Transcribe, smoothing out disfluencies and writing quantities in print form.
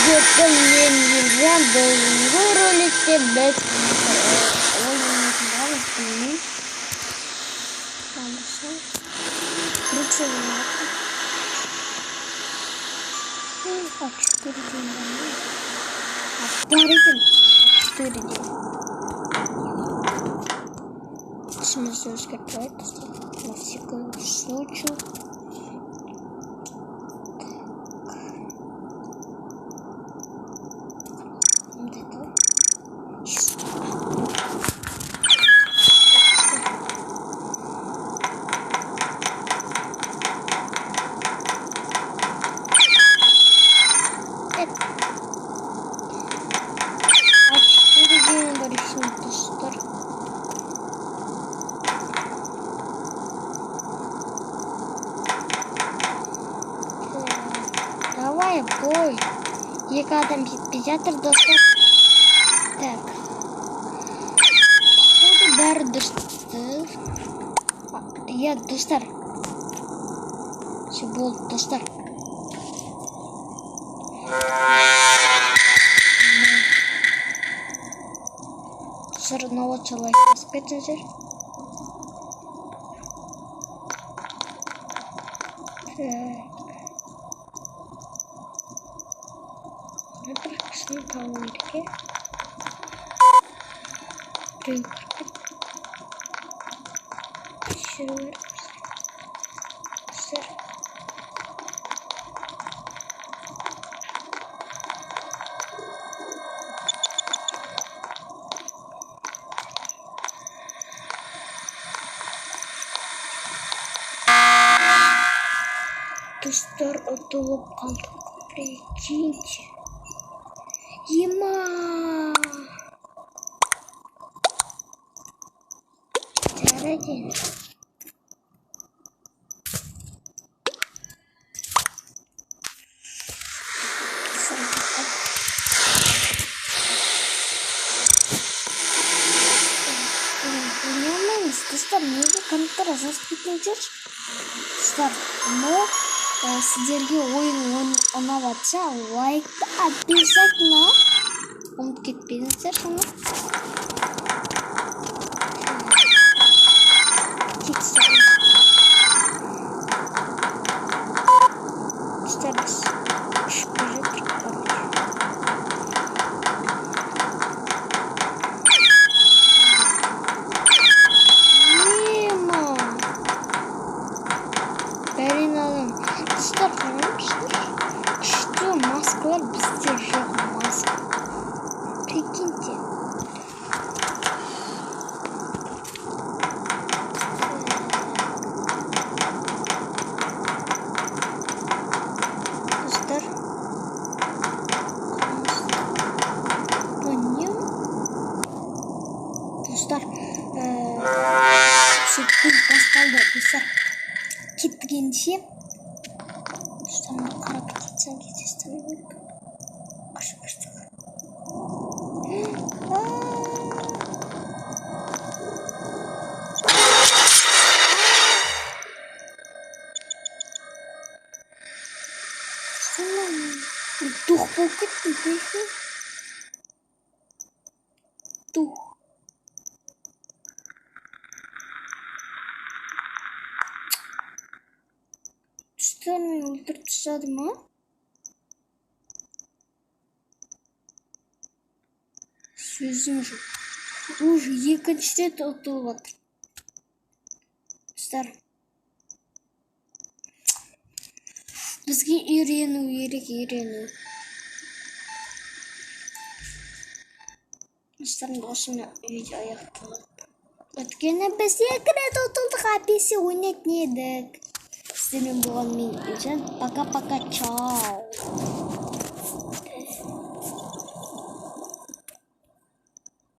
Сіздермен мен Елжан. Бүгінгі роликте біз ойнайтын боламыз, білмеймін. Бірінші ойнадым. А4 деген бар ма? Бар екен. А4 деген. Түсімізді өзгертіп алайық, достар. На всякий случай. Мындай да. А4 деген бар еще, достар. Давай, бой. Екі адам жетпей жатыр, достар. Так. Походу, бәрі дұрыс. Иә, достар. Все болды, достар. Достар, ұнап отырса, лайк басып кетіңіздер. Так. Бір кісіні табу керек, иә. Біреу кіріп кетті. Жүру керек бізге. Достар. Достар, ұтылып қалдық. Прикиньте. Ема. Жарайды енді. Ойнай алмаймыз, достар. Неге комментарий жазып кетіңіздерші, достар. Но сіздерге ойын ұнап жатса, лайкты обязательно ұмытып кетпеңіздер соны. Достар, біз ұшып бара жатырмық, короче. Ема. Бәрін адам. Достар, қараңыздаршы. Күшті маскалар, бізде жоқ маска. Прикиньте. Достар. Мына не? Достар, все, күн басталды. Достар, кеттік ендеше. Достар, мына қарап кетсең, кетесің. Қашып қаштық. Дух болып кеттім, прикинь. Дух. Достар, мені өлтіріп тастады ма? Сөзім жоқ. Уже екінші рет ұтылып жатыр. Достар. Бізге үйрену керек, үйрену. Достар, осымен видео аяқталады. Өйткені біз екі рет ұтылдық, әпесе ойнайтын едік. Сіздермен болған мен, Елжан. Пока-пока, чао.